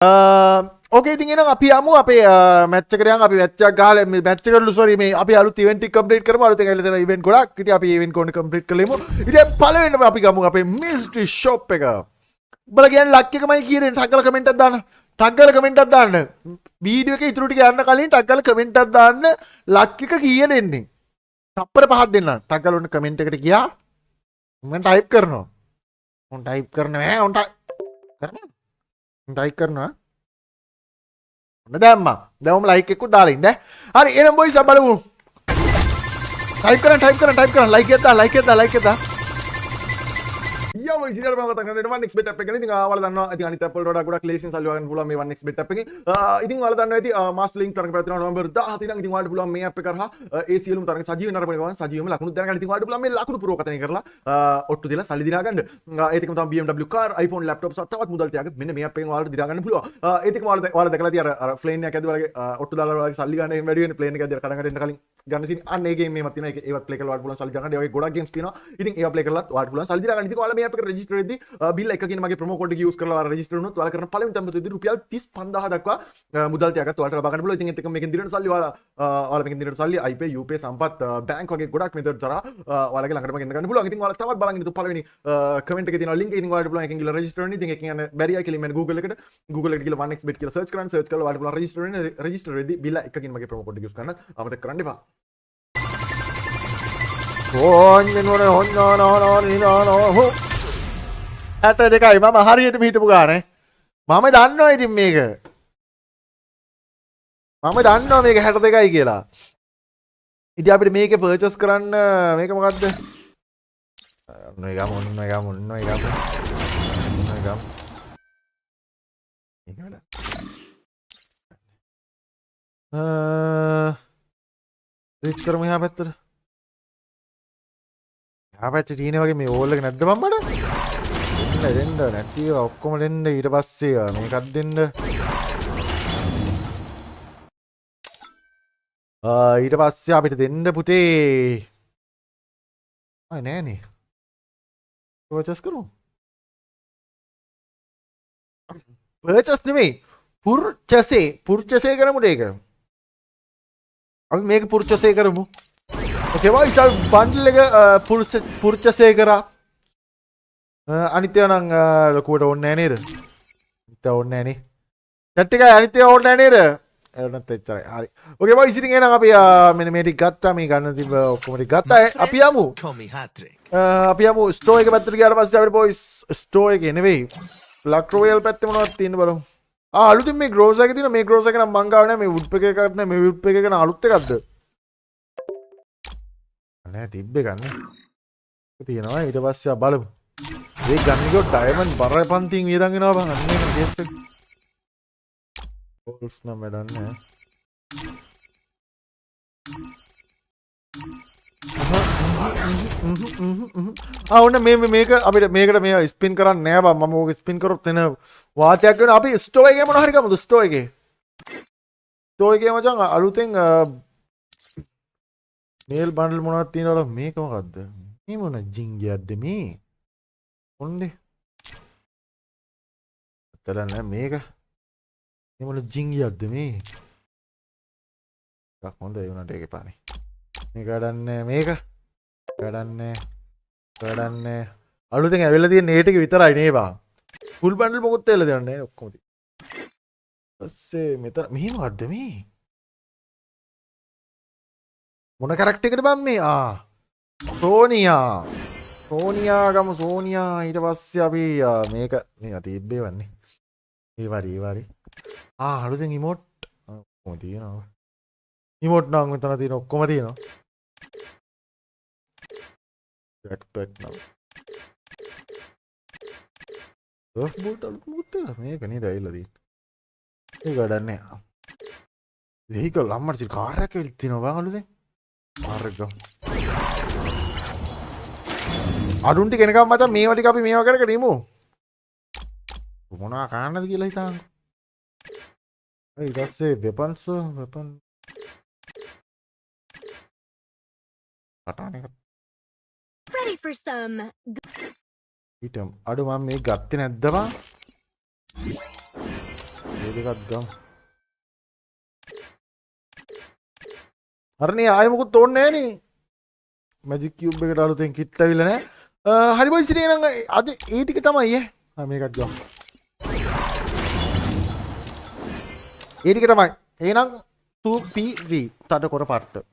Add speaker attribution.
Speaker 1: ඕකේ ඉතින් එහෙනම් අපි යමු අපේ මැච් එකට යන්. අපි මැච් එකක් ගහලා මේ මැච් එකටලු සෝරි මේ අපි අලුත් ඉවෙන්ට් එක කම්ප්ලීට් කරමු. අලුතෙන් ඇවිල්ලා තියෙන ඉවෙන්ට් ගොඩක්. ඉතින් අපි ඉවෙන්ට් කොහොමද කම්ප්ලීට් කරලෙමු. ඉතින් පළවෙනිම අපි ගමු අපේ මිස්ටරි ෂොප් එක. උඹලා කියන්නේ ලක් එකමයි කියන්නේ. ටක් ගාලා කමෙන්ට් එකක් දාන්න. ටක් ගාලා කමෙන්ට් එකක් දාන්න. වීඩියෝ එකේ ඉතුරු ටික යන්න කලින් ටක් ගාලා කමෙන්ට් එකක් දාන්න. ලක් එක කීයද එන්නේ? තප්පර පහක් දෙන්න. ටක් ගාලා ඔන්න කමෙන්ට් එකට ගියා. මම ටයිප් කරනවා. උන් ටයිප් කරනවා ඈ. උන් ටයිප් කරනවා. උන් ටයිප් කරනවා. ඔන්න දැම්මා. දැන් ඔම ලයික් එකකුත් දාලා ඉන්න ඈ. හරි එහෙනම් බොයිස් අපි බලමු. ටයිප් කරන්න ටයිප් කරන්න ටයිප් කරන්න ලයික් එකක් දාන්න ලයික් එකක් දාන්න ලයික් එකක් දාන්න.
Speaker 2: යෝ බොයිස් ඉතින් මම කතා කරන්නේ 1xbet app එක ගැන. ඉතින් ඔයාලා දන්නවා ඉතින් අනිත් ඇප් වලට වඩා ගොඩක් ලේසියෙන් සල්ලි හොයාගන්න පුළුවන් මේ 1xbet app එකෙන්. ඉතින් ඔයාලා දන්නවා ඇති මාස්ටර් ලින්ක් තරඟ පැවැත්වෙනවා නොවැම්බර් 17 ඉඳන්. ඉතින් ඔයාලට පුළුවන් මේ ඇප් එක කරහා ඒ සියලුම තරඟ සජීව නරඹන ගමන් සජීවම ලකුණු දැනගන්න. ඉතින් ඔයාලට පුළුවන් මේ ලකුණු පුරවකතනය කරලා ඔට්ටු දීලා සල්ලි දිනා ගන්න. ඒත් එක්කම තමයි BMW car, iPhone, laptop සහ තවත් මුදල් ත්‍යාග මෙන්න මේ ඇප් එකෙන් ඔයාලට දිනා ගන්න පුළුවන්. ඒත් එක්කම ඔයාලා දැකලා ඇති අර අර ප්ලේන් එකක් ඇදුවා වගේ ඔට්ටු දාලා ඔයාලගේ සල්ලි ගන්න එහෙම වැඩි වෙන්නේ ප්ලේන් එක ඇද්දලා කඩන් කඩ එන්න කලින් ගන්න සීන්. අන්න ඒ ගේම් එකක් තියෙනවා. ඒක ඒවත් ප්ලේ කරලා ඔයාලට පුළුවන් සල්ලි දිනා ගන්න. ඒ වගේ ගොඩක් ගේම්ස් තියෙනවා. ඉතින් ඒවා ප්ලේ කරලත් ඔයාලට පුළුවන් සල්ලි දිනා ගන්න. ඉතින් ඔයාලා මේ ඇප් එකට රෙජිස්ටර් වෙද්දී බිල් එක කියන මගේ ප්‍රොමෝ කෝඩ් එක යූස් කරලා ඔයාලා රෙජිස්ටර් වුණොත් ඔයාලා කරන පළවෙනි තැන්පතු වෙද්දී රුපියල් 35000 දක්වා මුදල් ත්‍යාගත් ඔයාලට ලබා ගන්න පුළුවන්. ඉතින් ඒත් එක්කම මේකෙන් දිනන සල්ලි ඔයාලා ඔයාලා මේකෙන් දිනන සල්ලි iPay, UPay, සම්පත් බැංක් වගේ ගොඩක් මෙතඩ් තරහා ඔයාලගේ ළඟටම ගෙන්න ගන්න පුළුවන්. ඉතින් ඔයාලා තවත් බලන් ඉන්න පළවෙනි කමෙන්ට් එකේ තියෙනවා ලින්ක් එක. ඉතින් ඔයාලට පුළුවන් එකෙන් ගිහලා රෙජිස්ටර් වෙන්න. ඉතින් එකෙන් යන්න බැරි අය කෙලින්ම යන්න Google එකට. Google එකට ගිහලා 1xbet කියලා සර්ච් කරන්න. සර්ච් කරලා ඔයාලට පුළුවන් රෙජිස්ටර් වෙන්න. රෙජිස්ටර් වෙද්දී බිල් එකකින් මගේ ප්‍රොමෝ කෝඩ් එක යූස් කරන්න අමතක කරන්න එපා.
Speaker 1: ඇට දෙකයි මම හරියටම හිතපු ගානේ. මම දන්නවා ඉතින් මේක. මම දන්නවා මේක 62යි කියලා. ඉතින් අපිට මේකේ පර්චේස් කරන්න මේක මොකද්ද? ඔන්න එක ගමු ඔන්න එක ගමු ඔන්න එක ගමු. ඔන්න එක ගමු. මේක වැඩ. රීච් කරමු එහා පැත්තට. එහා පැත්තේ තියෙන වගේ මේ වෝල් එක නැද්ද බං මට? දෙන්න දෙන්න නැති ඒවා ඔක්කොම දෙන්න. ඊට පස්සේ මේකක් දෙන්න. ඊට පස්සේ අපිට දෙන්න පුතේ. ආ නෑ නේ. පර්චේස් කරමු. පර්චේස් නෙමෙයි. පුර්චසේ පුර්චසේ කරමු ඒක. අපි මේක පුර්චසේ කරමු. ඕකේ බයිස් අපි බන්ඩල් එක පුර්චසේ කරා. අනිත් ඒවා නම් ලොකුවට ඕනේ නෑ නේද? අනිත් ඒවා ඕනේ නෑ නේ. චැට් එකයි අනිත් ඒවා ඕනේ නෑ නේද? ඒ වුණත් එච්චරයි. හරි. ඕකේ බයිස් ඉතින් එහෙනම් අපි මෙන්න මේ ටික ගත්තා. මේ ගන්න තිබ්බ ඔක්කොම ටික ගත්තා. අපි යමු. අපි යමු ස්ටෝර් එක පැත්තට ගියාට පස්සේ අපිට බොයිස් ස්ටෝර් එකේ නෙවෙයි. ලක් රොයල් පැත්තේ මොනවද තියෙන්නේ බලමු. ආ අලුතින් මේ ග්‍රෝසර් එක තියෙනවා. මේ ග්‍රෝසර් එක නම් මං ගාව නෑ. මේ වුඩ් පෙකර් එකක් නෑ. මේ වුඩ් පෙකර් එක නම් අලුත් එකක්ද? නෑ තිබ්බ එකක් නේ. ඒක තියෙනවා. ඊට පස්සේ ආ බලමු. මේ ගන්න ගියොත් ඩයමන්ඩ් බර පන්තියෙන් වියදම් වෙනවා බං. අන්න ඒක කේස් එක. බෝල්ස් නම් වැඩක් නෑ. ආ ඔන්න මේ මේක අපිට මේකට මේ ස්පින් කරන්න නෑ බං. මම ඕක ස්පින් කරොත් එන වාතයක් වෙනවා. අපි ස්ටෝර් එකේ මොන හරි ගමුද? ස්ටෝර් එකේ. ස්ටෝර් එකේ මචං අලුතෙන් මේල් බන්ඩල් මොනවද තියෙනවද? මේක මොකද්ද? මේ මොන ජිංගියක්ද මේ? ඔන්නේ. අතල නෑ මේක. මේ මොන ජිංගියක්ද මේ? එකක් හොඳ ඒ වුණාට ඒක එපානේ. මේක වැඩක් නෑ මේක. වැඩක් නෑ. වැඩක් නෑ. අලුතෙන් ඇවිල්ලා තියෙන ඒ ටික විතරයි නේ බං. ෆුල් බන්ඩල් මොකුත් ඇවිල්ලා තියෙන්නේ නෑ ඔක්කොම තියෙන්නේ. පස්සේ මෙතන මෙහෙ මොකද්ද මේ? මොන කැරක්ටර් එකද බං මේ? ආ සෝනියා. සෝනියා ගමු සෝනියා. ඊට පස්සේ අපි මේක මේක තිබ්බේ වන්නේ. ඒ වරි ඒ වරි. ආ අලුතෙන් ඉමෝට් ඔක්කොම තියෙනවා. ඉමෝට් නම් මෙතන තියෙන ඔක්කොම තියෙනවා. බැක්පැක් නම්. සර්ෆ් බෝට් අලුත් මොකුත් තියෙනවා. මේක නේද ඇවිල්ලා තියෙන්නේ. ඒක වැඩක් නෑ. වෙහිකල් අම්මට සිල් කාර් එකක් ඇවිල්ලා තියෙනවා බං අලුතෙන්. කාර් එක ගමු. අරුන් ටික එනකම් මචං මේවා ටික අපි මේවා කර කර ඉමු. මොනවා කන්නද කියලා හිතන්න. ඊට පස්සේ වෙපන්ස් වෙපන් කටාන එක.
Speaker 3: Ready for some.
Speaker 1: ඊට අඩු මම මේ ගත්තේ නැද්ද බං? ඒ දෙකත් ගමු. හරිනේ ආයෙ මොකුත් ඕනේ නෑනේ. මැජික් කියුබ් එකට අලුතෙන් කිට් ඇවිල්ලා නෑ. හරි බොයිස් ඉතින් එහෙනම් අද ඒ ටික තමයි ඈ. හා මේකත් ගමු. ඒ ටික තමයි. එහෙනම් 2P3 තඩ කොර පට්ට.